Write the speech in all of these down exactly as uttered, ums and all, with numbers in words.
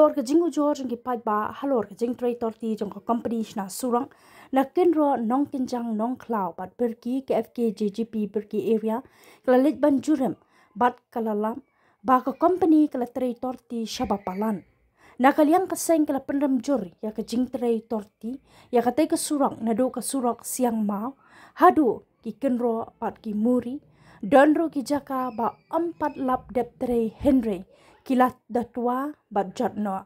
Halor ka jingujor jong ki paidbah halor ka jingtrei torti jong ka kompani shna surok na Kynroh Nongkynjang Nongkhlaw bad Birki, ka F K J G P Birki Area ka la leit ban jurip bad ka la lap ba ka kompani ka la trei torti shaba palat. Na ka liang ka seng ka la pynrem jur ïa ka jingtrei torti ïa katei ka surok naduh ka surok Siang Maw haduh ki Kynroh bad ki Muri. Don ruh ki jaka ba ym pat lap dep trei hynrei ki la da twa bad jot noh.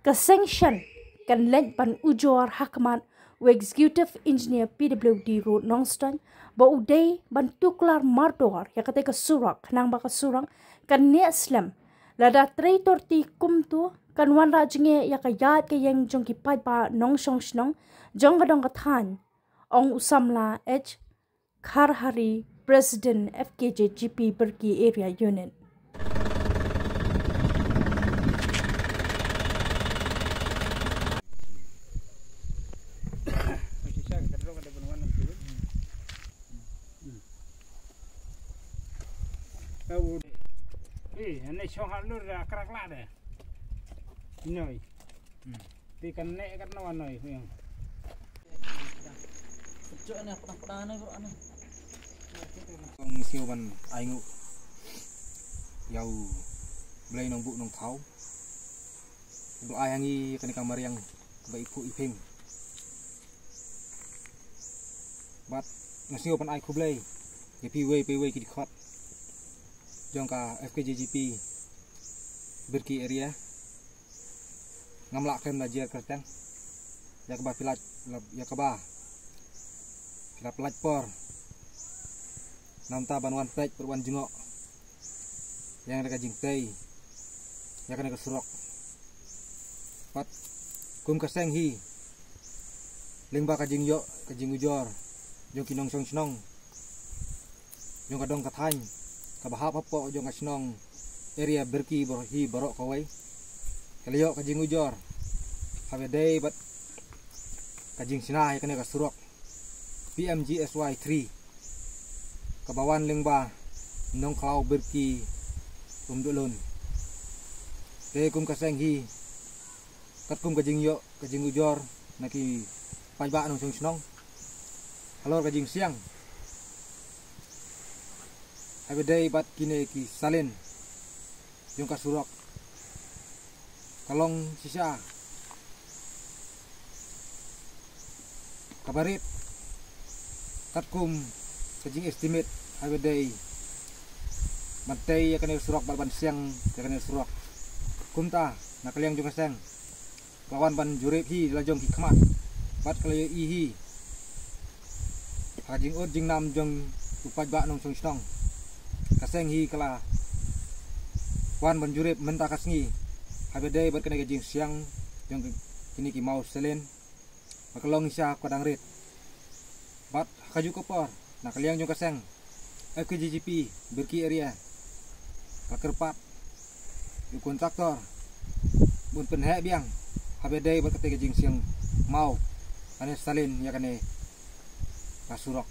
Ka seng shen kan leit ban ujor ha khmat u Executive Engineer P W D Road Nongstoiñ ba u dei ban tuklar mardor ïa katei ka surok khnang ba ka surok kan neh slem. Lada trei torti kumto kan wanrah jingeh ïa ka ïaid ka ïeng jong ki paidbah nongshong shnong jong ka dong ka thaiñ, ong u samla H Kharhari, President F K J G P Birki Area Unit. Eh, ane shong halur akrak la de. Noi. Ti kan ne kat no noi. Kong siu ban ai nguh ïa u Blei Nongbuh Nongthaw. U ai ha ngi kane ka mariang ba i phuh i ping. Bad nga sngew ban ai khublei ïa phi wei phi wei ki dkhot jong ka F K J G P Birki Area. Ngam lah khlem da jer kyrteng ïa kaba phi la, ïa kaba phi la pynlait por namar ban wan peit bad wan jngoh ïa kane ka jingtei ïa kane ka surok. Bad kum ka seng hi lyngba ka jingïoh ka jingujor jong ki nongshong shnong jong ka dong ka thaiñ kaba hap hapoh jong ka shnong area Birki baroh hi baroh kawei, ka la ïoh ka jingujor haba dei bad ka jingshna ïa kane ka surok P M G S Y three kaba wan lyngba Nongkhlaw, Birki, Umduhlun. Te kum ka seng hi katkum ka jingïoh ka jingujor na ki paidbah nongshong shnong halor ka jingsiang haba dei bad kine ki salin jong ka surok ka long shisha kaba rit katkum ka jingestimate haba dei ban tei ïa kane ka surok bad ban siang ïa kane ka surok. Kumta na ka liang jong ka seng ka la wan ban jurip hi la jong ki khmat bad ka la ïohi hi ha ka jingud jingnam jong u paidbah nongshong shnong. Ka seng hi ka la wan ban jurip mynta ka sngi haba dei bad kane ka jingsiang jong kine ki maw salin ba ka long shisha ka dang rit. Bad ha kajuh ka por na ka liang jong ka seng F K J G P Birki Area ka kyrpad ïa u kontraktor ban pynheh biang haba dei bad katei ka jingsiang maw kane salin ïa kane ka surok.